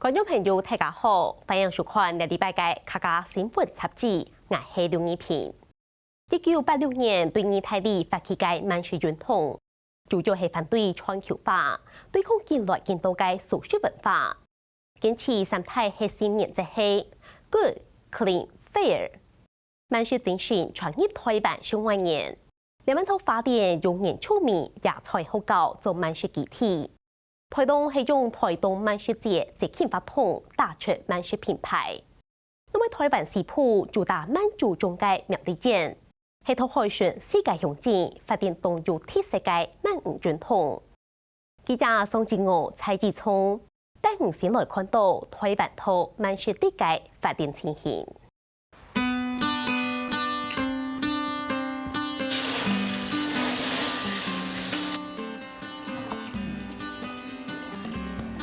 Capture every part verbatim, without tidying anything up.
觀眾朋友，大家好，歡迎收看這禮拜个客家新聞雜誌，𠊎係劉怡萍。一九八六年，對義大利發起个慢食運動，主要係反對全球化，對抗緊來緊多个速食文化。堅持三大核心原則係good、clean、fair。慢食精神傳入台灣十五年，這滿到花蓮用原住民野菜學校做慢食基地。 台東係用台東慢食節節慶活動打出慢食品牌。另外，台灣西部主打慢煮粽个苗栗縣，係渡海脣四个鄉鎮發展當有特色个慢魚運動。記者宋靜娥、蔡志聰帶你先來看到台灣在慢食界个發展情形。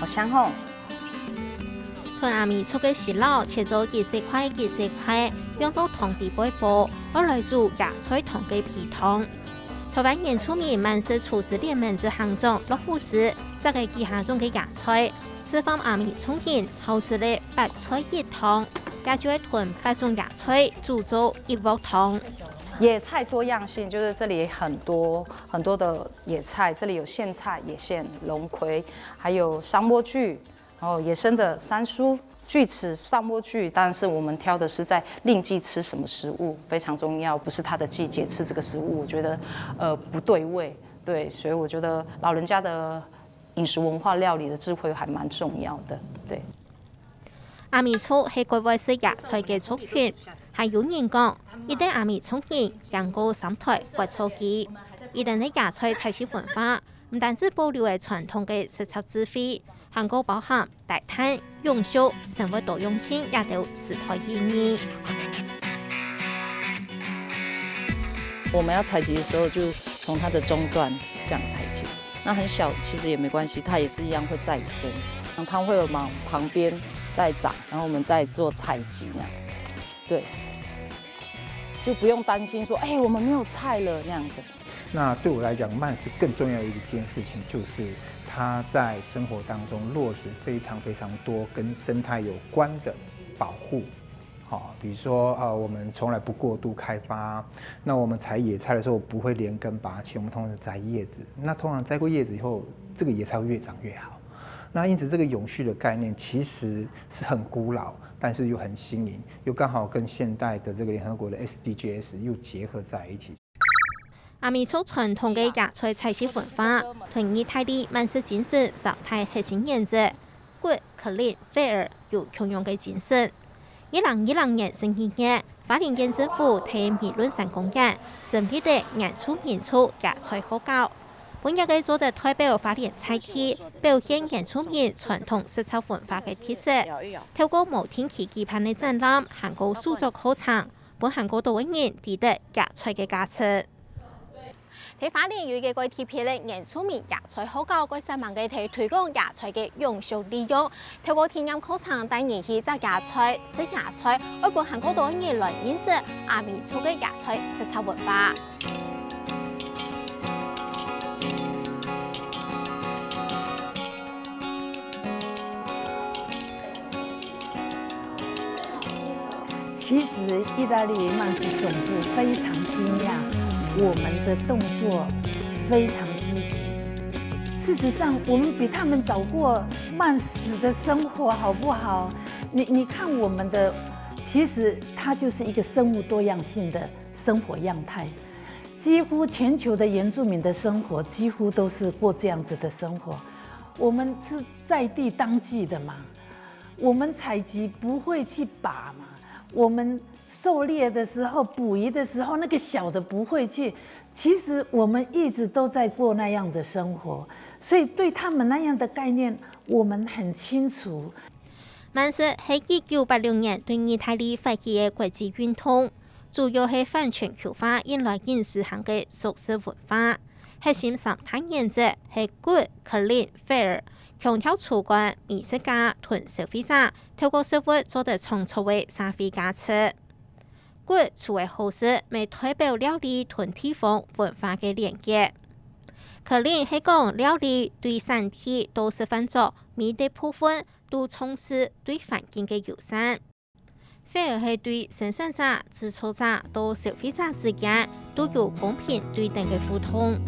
好香哦！同阿美族个西摎切做幾十塊幾十塊，放到湯底背火，愛來煮野菜湯个肥湯。台灣原住民慢食廚師聯盟執行長駱虎獅，摘个幾下種个野菜，示範阿美族人好食个八菜一湯，也就係同八種野菜煮做一鑊湯。野菜多樣性就是這裡很多很多的 野菜，這裡有莧菜、野莧、龍葵，還有砂萠菜，然後野生的山苏、鋸齒、砂萠菜，但是我們挑的是在令季吃什麼食物，非常重要，不是它的季節吃這個食物，我覺得，呃，不對味，對，所以我覺得老人家的飲食文化料理的智慧還蠻重要的，對。 阿美族係較會食野菜个族群，還有人講，一等阿美族人贏過三代割草機。一等个野菜採集文化，毋單止保留了傳統个食材智慧，還過包含低碳、永續、生活多樣性這兜時代意義。我們要採集的時候，就從它的中段這樣採集。 那很小，其實也沒關係，它也是一樣會再生。它會有往旁邊再長，然後我們再做採集那樣。對，就不用擔心說，哎，我們沒有菜了那樣子。那對我來講，慢食更重要的一件事情，就是它在生活當中落實非常非常多跟生態有關的保護。 好，比如說，呃，我們從來不過度開發，那我們採野菜的時候不會連根拔起，我們通常摘葉子。那通常摘過葉子以後，這個野菜會越長越好。那因此，這個永續的概念其實是很古老，但是又很新穎，又剛好跟現代的這個聯合國的S D Gs又結合在一起。 阿美族傳統个野菜採集文化，同義大利慢食精神三大核心原則，good、clean、fair，有共樣个精神。二零二零年十二月，花蓮縣政府在美崙山公園成立了原住民族野菜學校，分這个做得代表花蓮在地，表現原住民傳統食材文化个特色，透過無定期舉辦个展覽，還過手作課程， 分還過多个人知得野菜个價值。在花蓮有一個蓋特別个原住民野菜學校，蓋煞猛个在推廣野菜个永續利用，透過體驗課程帶人去摘野菜、食野菜，愛分還過多个人來認識阿美族个野菜食材文化。 其實義大利慢食總部非常驚訝，我們的動作非常積極。事實上，我們比他們早過慢食的生活，好不好？你，你看我們的，其實它就是一個生物多樣性的生活樣態。幾乎全球的原住民的生活幾乎都是過這樣子的生活。我們是在地當季的嘛， 我們採集不會去拔嘛，我們狩獵的時候、捕魚的時候，那個小的不會去。其實我們一直都在過那樣的生活，所以對他們那樣的概念，我們很清楚。慢食係一九八六年對義大利發起个國際運動，主要係反全球化引來緊時行个速食文化。核心三大原則係good、clean、fair， 強調主觀、美食家同消費者透過食物做得創造个社會價值。Good除了好食，乜代表料理同地方文化个連結。Clean係講料理對產地到食飯桌每一部分都重視對環境个友善。反而係對生產者、製造者到消費者之間都有公平對等个互動。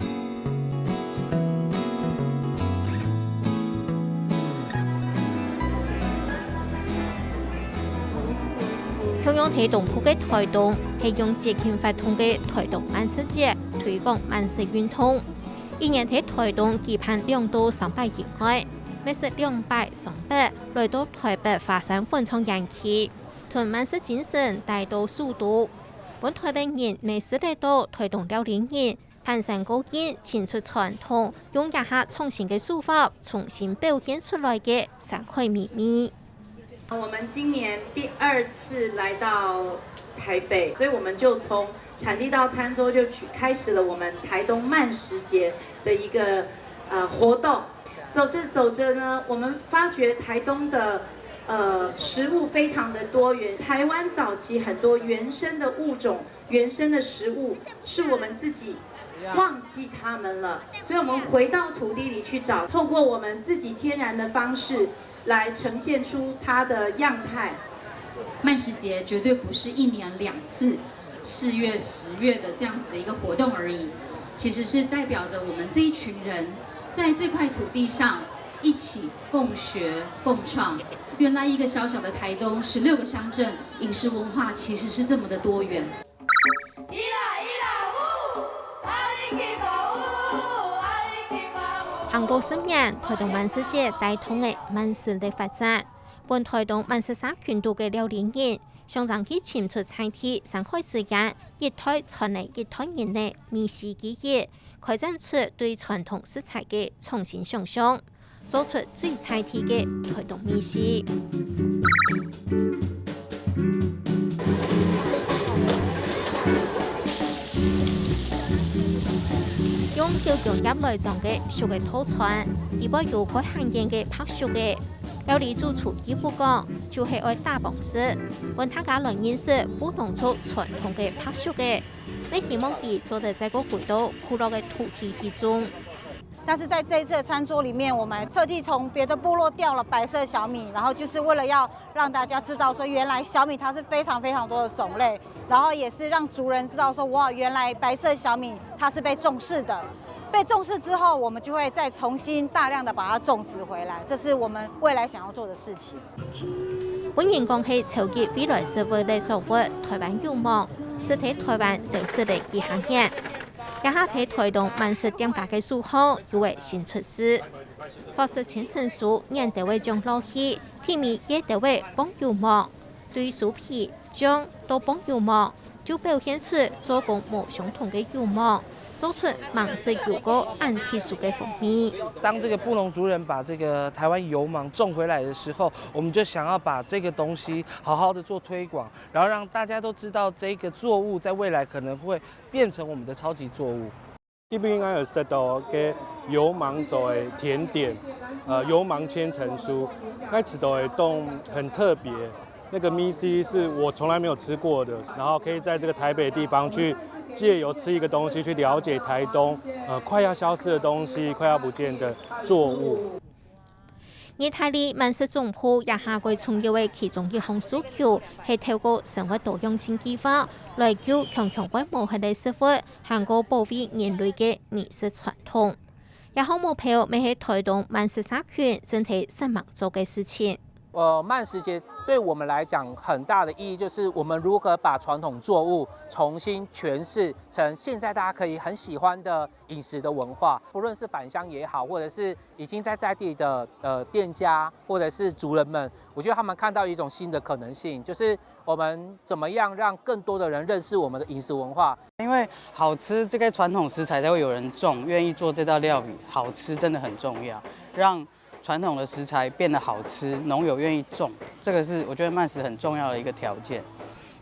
共樣在東部个台東，係用節慶活動个台東慢食節推廣慢食運動。一年在台東舉辦兩到三擺以外，乜食兩擺、三擺，來到台北華山文創園區，同慢食精神帶到首都。分台北人乜食得到台東料理人，盤山過境，盡出傳統，用這下創新个手法重新表現出來个山海美味。我們今年第二次來到台北，所以我們就從產地到餐桌就去，開始了我們台東慢食節的一個，呃，活動。走著走著呢，我們發覺台東的，呃，食物非常的多元。台灣早期很多原生的物種，原生的食物是我們自己忘記它們了，所以我們回到土地裡去找，透過我們自己天然的方式來呈現出它的樣態。慢食節絕對不是一年兩次，四月、十月的這樣子的一個活動而已，其實是代表著我們這一群人在這塊土地上一起共學共創。原來一個小小的台東，十六個鄉鎮，飲食文化其實是這麼的多元。行過十年，台東慢食節帶動个慢食个發展，分台東慢食社群肚个料理人，想將佢尋出在地山海之間，一代傳來一代人个美食記憶，開展出對傳統食材个創新想像。 做出最在地个台東美食。用九芎葉來裝个熟个套餐，裡背有該還原个白熟个。料理主廚義父講，就係愛打幫手，分大家來認識布農族傳統个白熟个。乜希望佢做得再過回到部落个土地去種。 但是在這一次的餐桌裡面，我們特地從別的部落調了白色小米，然後就是為了要讓大家知道說，原來小米它是非常非常多的種類，然後也是讓族人知道說，哇，原來白色小米它是被重視的。被重視之後，我們就會再重新大量的把它種植回來，這是我們未來想要做的事情。 分人講係超級未來食物个作物，台灣有望，食在台灣消失个幾下年。這下在台東慢食店家个手項，有位新出世。法式千層酥，眼兜仔將落去，甜味个兜仔放有望。對酥皮、醬都放有望， 就表現出做工無相同个有望，做出吂食油過恁特殊个風味。當這個布農族人把這個台灣油芒種回來的時候，我們就想要把這個東西好好地做推廣，然後讓大家都知道這個作物在未來可能會變成我們的超級作物。 這邊𠊎有食到个油芒做个甜點，呃，油芒千層酥，𠊎食到个當很特別。那個味緒是我從來沒有吃過的，然後可以在這個台北地方去藉由吃一個東西去了解台東，呃，快要消失的東西，快要不見的作物。 義大利慢食總舖這下个重要个其中一項訴求，係透過生活多樣性計畫，來救強強會無忒个食物，還過保衛人類个美食傳統。這項目標乜係台東慢食社群正在煞猛做个事情。呃，慢食節對我們來講很大的意義，就是我們如何把傳統作物重新詮釋成現在大家可以很喜歡的飲食的文化，不論是返鄉也好，或者是已經在在地的，呃，店家，或者是族人們，我覺得他們看到一種新的可能性，就是我們怎麼樣讓更多的人認識我們的飲食文化。因為好吃，這個傳統食材才會有人種，願意做這道料理，好吃真的很重要，讓傳統的食材變得好吃，農友願意種，這個是我覺得慢食很重要的一個條件。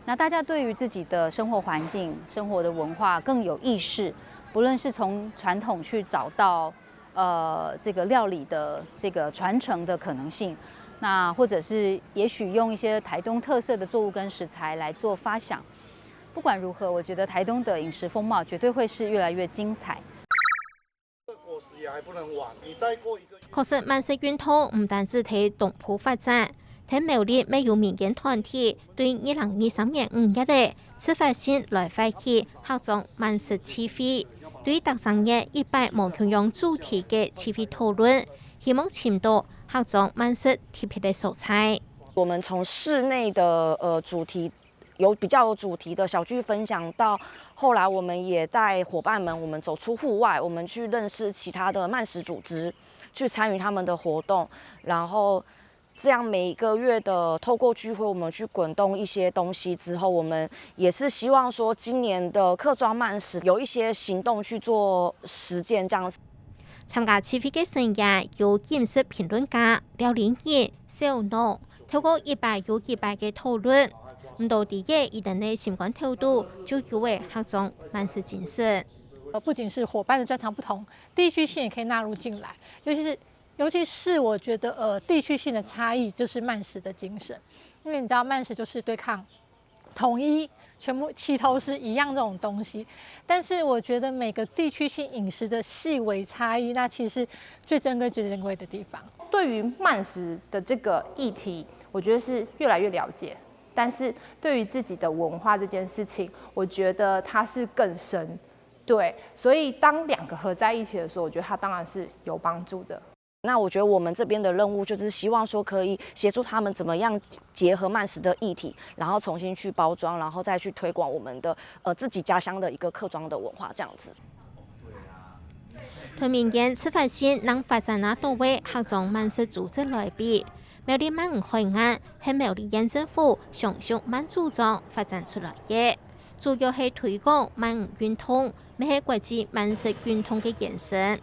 那大家對於自己的生活環境、生活的文化更有意識，不論是從傳統去找到，呃，這個料理的這個傳承的可能性，那或者是也許用一些台東特色的作物跟食材來做發想，不管如何，我覺得台東的飲食風貌絕對會是越來越精彩。確實，慢食運動毋單止在東部發展，在苗栗乜有民間團體對二零二三年五月个自發性來發起客庄慢食聚會，對逐成月一擺無共樣主題个聚會討論，希望尋到客庄慢食特別个所在。我们从室内的呃主题有比较有主题的小聚分享，到后来我们也带伙伴们，我们走出户外，我们去认识其他的慢食组织，去参与他们的活动，然后这样每一个月的透过聚会，我们去滚动一些东西之后，我们也是希望说今年的客庄慢食有一些行动去做实践，这样子。參加聚會个成員有飲食評論家、料理人、小農，透過一擺又一擺个討論，毋多知个一等个心肝頭肚就有个客庄慢食精神。呃，不仅是伙伴的专长不同，地区性也可以纳入进来，尤其是尤其是我觉得呃地区性的差异就是慢食的精神，因为你知道慢食就是对抗统一，全部齐头是一样这种东西，但是我觉得每个地区性饮食的细微差异，那其实是最珍贵最珍贵的地方。对于慢食的这个议题，我觉得是越来越了解，但是对于自己的文化这件事情，我觉得它是更深。对，所以当两个合在一起的时候，我觉得它当然是有帮助的。那我觉得我们这边的任务就是希望说可以协助他们怎么样结合慢食的议题，然后重新去包装，然后再去推广我们的呃自己家乡的一个客庄的文化这样子。同民間自發性能發展啊到位，客庄慢食組織來比，苗栗慢魚海岸係苗栗縣政府常熟慢主張發展出來个，主要係推廣慢魚運動，乜係國際慢食運動个延伸。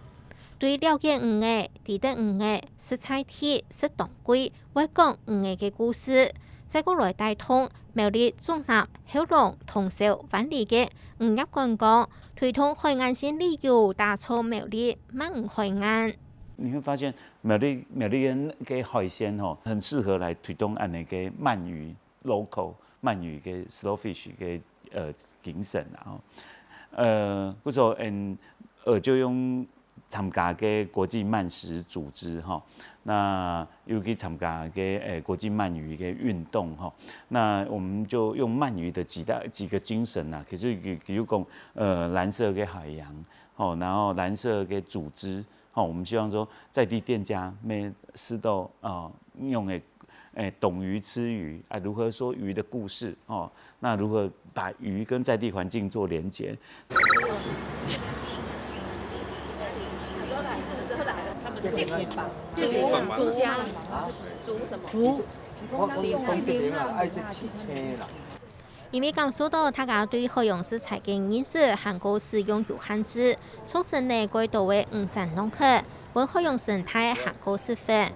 對了解魚仔、知得魚仔食在地、食當季、會講魚仔个故事，再過來帶動苗栗竹南、後龍、通霄、灣裡个漁業觀光，推動海岸線旅遊，打造苗栗慢魚海岸。你會發現苗栗苗栗个海鮮吼，很適合來推動恁呢个慢魚 local 慢魚个 slow fish 个呃精神啊。呃，故所嗯，呃就用參加个國際慢食組織哈，那又去參加个誒國際慢魚个運動哈，那我們就用慢魚的幾大幾個精神啊，其實比比如講呃藍色个海洋，吼，然後藍色个組織，吼，我們希望說在地店家乜試到啊用个 哎，懂魚吃魚啊，如何說魚的故事哦？那如何把魚跟在地環境做連结？因為感受到大家對海洋食材个認識還過使用有限制，促成了蓋多个魚產浪客， 分海洋生態還過食粉。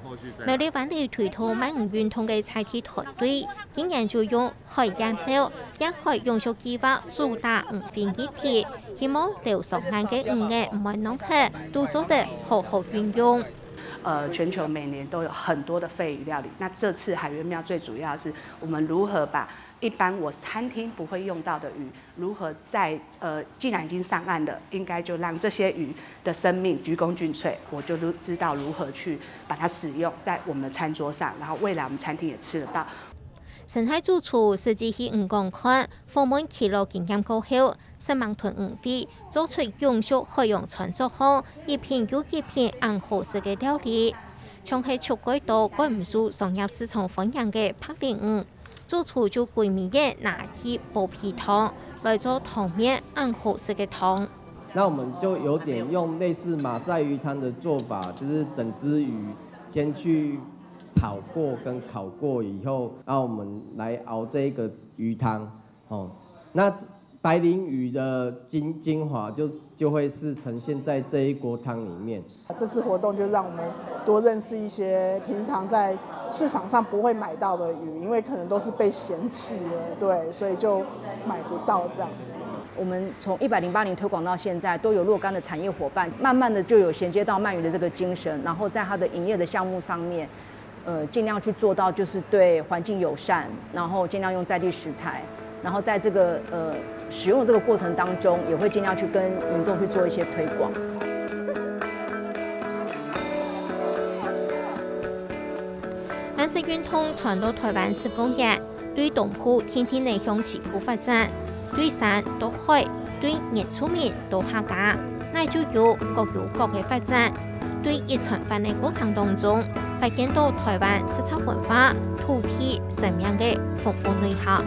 苗栗灣裡推動慢魚運動个在地團隊，今年就用海燕貓、燕海永續計畫主打魚粉一體，希望撈上岸个魚仔毋會浪忒，都做得好好運用。呃，全球每年都有很多的废鱼料理，那这次海燕喵最主要是我们如何把一般我餐厅不会用到的鱼，如何在呃既然已经上岸了，应该就让这些鱼的生命鞠躬尽瘁，我就知道如何去把它使用在我们的餐桌上，然后未来我们餐厅也吃得到。生態主廚實際去魚港看，訪問記錄經驗過後，承蒙同魚會做出永續海洋餐桌項一品又一品恁好食个料理，像係出蓋多蓋毋受商業市場歡迎个白鯪魚，主廚就歸尾仔拿去煲肥湯，來做湯麵恁好食个湯。那我们就有点用类似马赛鱼汤的做法，就是整只鱼先去炒过跟烤过以后，然后我们来熬这一个鱼汤。哦，那白鲢鱼的精精华就就会是呈现在这一锅汤里面。这次活动就让我们多认识一些平常在市场上不会买到的鱼，因为可能都是被嫌弃的，对，所以就买不到这样子。我们从一百零八年推广到现在，都有若干的产业伙伴，慢慢的就有衔接到鳗鱼的这个精神，然后在它的营业的项目上面，呃，尽量去做到就是对环境友善，然后尽量用在地食材，然后在这个呃使用的这个过程当中，也会尽量去跟民众去做一些推广。食運動傳到臺灣十過年，對東部定定仔向西部發展，對山到海，對原住民到客家，乃就有各有各个發展。對一餐飯个過程當中，發現到臺灣食材文化、土地、生命个豐富內涵。